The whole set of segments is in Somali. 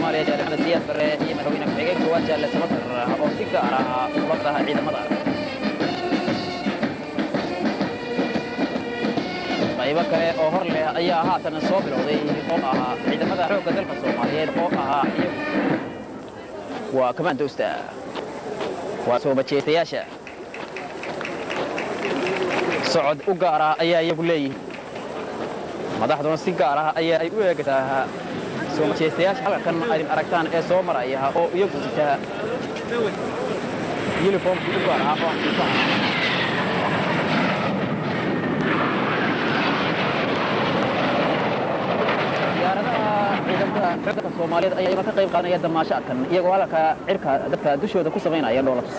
Soomaaliya, Jaale Maxamed Siyaad Barre, iyo madaxweyne ku-xigeen koowaad, Jaale Samatar, oo si gaar ah ula daha ciidamada. Qaybo kale oo hor leh ayaa haatan soo bilowday, oo ahaa ciidamada xoogga dalka Soomaaliyeed, oo ahaa iyagu waa kamaandoosta, waa soo majeestayaasha. Socod u gaar ah ayaa iyagu leeyihiin. Madaxduna si gaar ah ayaa ay u eegaysaa soo majeestayaasha halkan aydin aragtaan ee soo maraya, oo iyagu sita yuniformkii u gaar ah oo xafiisaha. Diyaaradaha ciidamada xoogga Soomaaliyeed ayaa iyaguna ka qayb qaadanaya damaashaadkan, iyagoo halka cirka dadka dushooda ku samaynaya dhoolatus.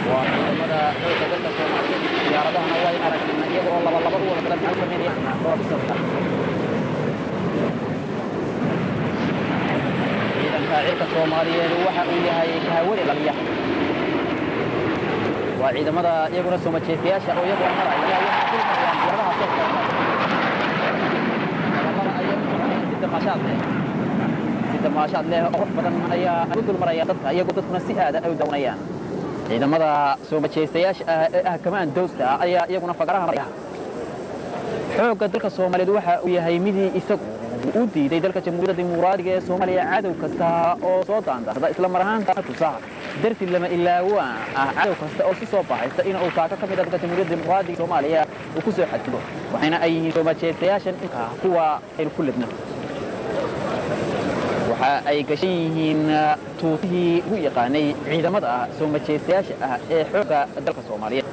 Waa ciidamada xoogga dalka Soomaaliyeed. Diyaaradahana waa in aragna iyagoo laba laba u wada galan samaynaya dhoolatus. Ciidanka cirka Soomaaliyeed waxa uu yahay kahawada ilaaliya. Waa ciidamada iyaguna soo majeestayaasha oo iyaguna maraya. Waxay ku marayaan diyaaradaha soo socda. Laba ayaa u soconaya si damaashaad leh, si damaashaad leh oo qurux badan ayaa u dul maraya dadka, iyagoo dadkuna si aada ay u daawanayaan. Ciidamada soo majeestayaasha ah ee ah kamaandoosta ayaa iyaguna fagaraha maraya. Xoogga dalka Soomaaliyeed waxa uu yahay midii isagu u diiday dalka Jamhuuriyadda Dimuqraadiga ee Soomaaliya cadow kasta oo soo daandaasada, isla mar ahaanta tusa darsi lama ilaawaan ah cadow kasta oo si soo baxaysta in uu taako ka mid ah dalka Jamhuuriyadda Dimuqraadiga Soomaaliya uu ku soo xadgudo. Waxayna ay yihiin soo majeestayaashan inka kuwa aynu ku ledno. Waxa ay gashan yihiin tuutihii ugu yaqaanay ciidamada soo majeestayaasha ah ee xoogga dalka Soomaaliyeed.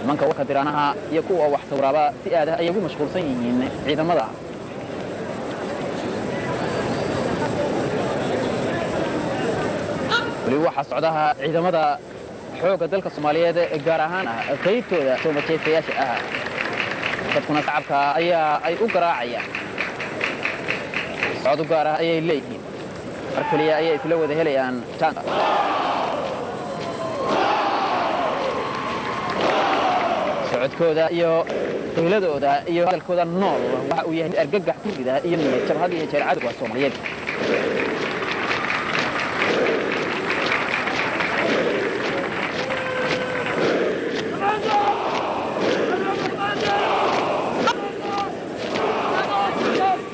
Nimanka warka diraanaha iyo kuwa wax sawiraaba si aad ah ayay ugu mashquulsan yihiin ciidamada. Weli waxaa socdaha ciidamada xoogga dalka Soomaaliyeed, gaar ahaan ah qaybtooda soo majeestayaasha ah. Dadkuna shacabka ayaa ay u garaacayaan. Socod u gaar ah ayay leeyihiin. Mar keliya ayay isla wada helayaan jaanta. Socodkooda iyo qiiladooda iyo hadalkooda nool waxa uu yahay mid argagax ku rida iyo niyad jab had iyo jeer cadowga Soomaaliyeed.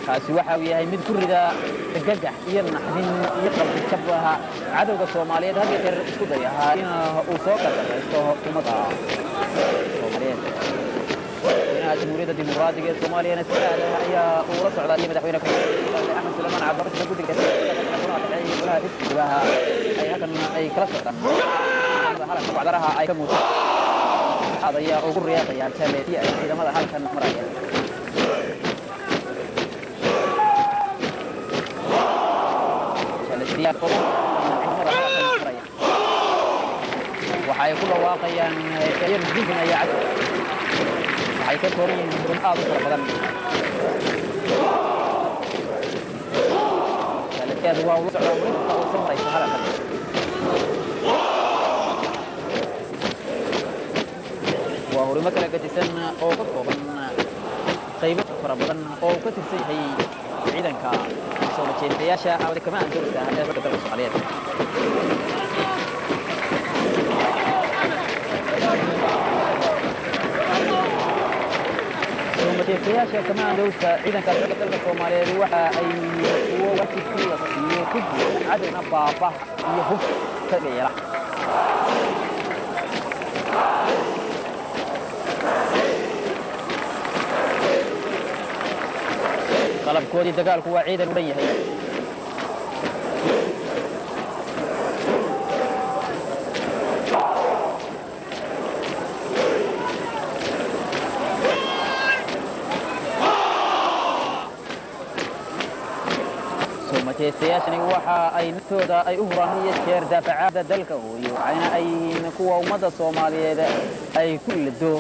Kaasi waxa uu yahay mid ku rida argagax iyo naxdin iyo qalbi jab cadowga Soomaaliyeed had iyo jeer isku dayahaa in uu soo gardaraysto ummadda Soomaaliyeed. Madaxweynaha Jamhuuriyadda Dimuqraadiga ee Soomaaliyana si aad ah ayaa uu la socdaa, iyo madaxweyne Axmed Suleymaan Cabdiqasir. Guddiga golaha xisbigaha ay halkan ay kala socdaan halkan wacdaraha ay ka muujin ayaa ugu riyaaqaya jaleetiya ay ciidamada halkan maraya. Jaalesiyaad oo ciidamada halkan maraya waxa ay ku dhawaaqayaan eeyo nudinaya cadow. Waxay ka kooban yihiin hurin aad u fara badan. Jaalesiyaad waa ula socdaa hurin kasta oo soo maraysa halkan. Waa hurimo kala gedisan oo ka kooban qaybo fara badan oo uu ka tirsan yahay ciidanka soo majeestayaasha ama kamaandoosta ee xogga dalka Soomaaliyeed. Soo majeestayaasha kamaandoosta ciidanka xogga dalka Soomaaliyeed waxa ay kuwo waajibkii la siiyo ku guda, cadowna baabah iyo hub ka yeela. Qalabkoodii dagaalku waa ciidan u dhan yahay. Soo majeestayaashani waxa ay naftooda ay u huraan iyo jeer daafacaada dalka hooyo, waxayna ay yihiin kuwa ummadda Soomaaliyeed ay ku lado,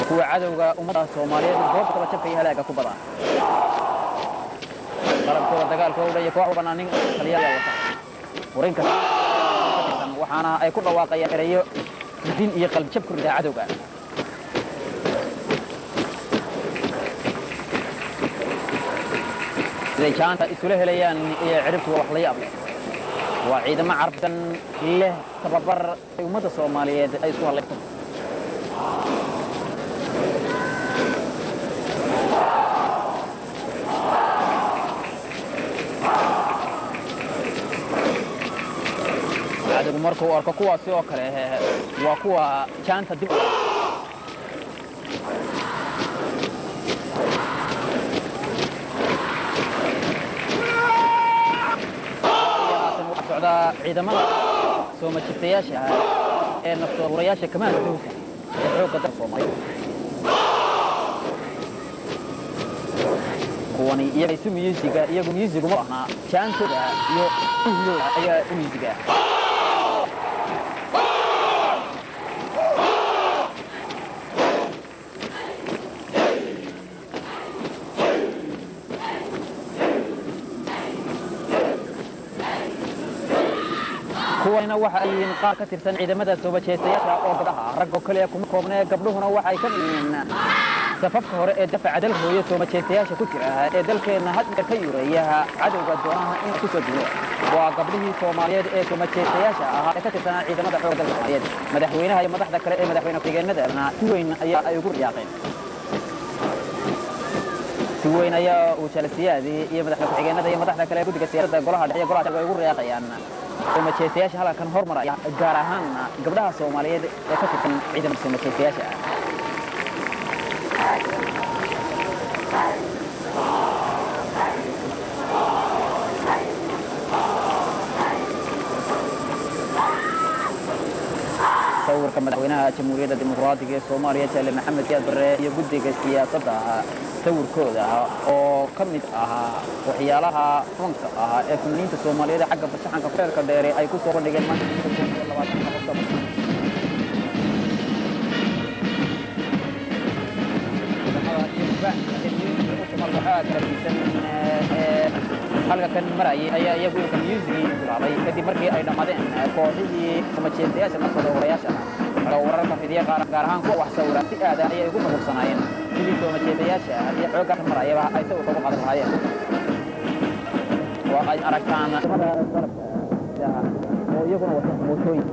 kuwa cadowga ummadda Soomaaliyeed goobta kaba jabka iyo halaaga ku badan. Qalabkooda dagaalka u dhan iyo koox walbana nin taliya ayaa wata hurin kasta ka tirsan, waxaana ay ku dhawaaqayaan ereyo din iyo qalbijab ku rida cadowga. Siday jaanta isula helayaan iyo ciribtu waa wax la yaab leh. Waa ciidamo carabsan, leh tababar ay ummadda Soomaaliyeed ay isku hadlayto. Adigu markuu arko kuwaasi oo kale, waa kuwa jaanta dib. Haatan waxaa socdaa ciidamada soo majistayaasha ah ee naftourayaasha kamaandowsa ee xoogga dalka Soomaaliya. Kuwani iyaga isu miyuusiga, iyagu miyuusigu ma ahnaa, jaantooda iyo uhlooda ayaa u miyuusiga ah. Kuwanina waxa ay yihiin qaar ka tirsan ciidamada soo majeestayaasha oo gabdhaha ah. Ragoo kaliya kuma koobnee, gabdhuhuna waxay ka mid yihiin safafka hore ee dafaca dalka hooyo soo majeestayaasha ku jira ee dalkeenna had jeer ka yureeya cadowga doonaha inuu ku soo duulo. Waa gabdhihii Soomaaliyeed ee soo majeestayaasha ahaa ee ka tirsanaa ciidamada xoogga dalka Soomaaliyeed. Madaxweynaha iyo madaxda kale ee madaxweyne ku-xigeenadana si weyn ayaa ay ugu riyaaqeen. Si weyn ayaa uu jaalasiyaadii iyo madaxweyne ku-xigeenada iyo madaxda kale ee guddiga siyaasadda golaha dhexe iyo golaha ay ugu riyaaqayaan soo majeestayaasha halkan hormaraya, gaar ahaan gabdhaha Soomaaliyeed ee ka tirsan ciidamada soo majeestayaasha ah. Sawirka madaxweynaha Jamhuuriyadda Dimuqraadiga ee Soomaaliya, Jaale Maxamed Siyaad Barre, iyo guddiga siyaasadda sawirkooda oo ka mid ahaa waxyaalaha fanka ahaa ee fanaaniinta Soomaaliyeed xagga farshaxanka feerka dheere ay ku soo bandhigeen maanta 20. Oktoobar. Ciidamada iyo waxaa kala gedisan ee halka kan marayay ayaa iyagu imika muusigii bilaabay, kadib markii ay dhammaadeen kooxihii samajeestayaasha nafsada-hurayaasha ah oo wararka fidiya, qaar gaar ahaan kuwa wax sawira si aada ayay ugu mashquulsanaayeen sidii soo majeestayaasha iyo xoogga kan marayaba ay sawirka ugu qaadan lahaayeen. Waa ay aragtaan ciidamada qalabka oo iyaguna wata mootooyin.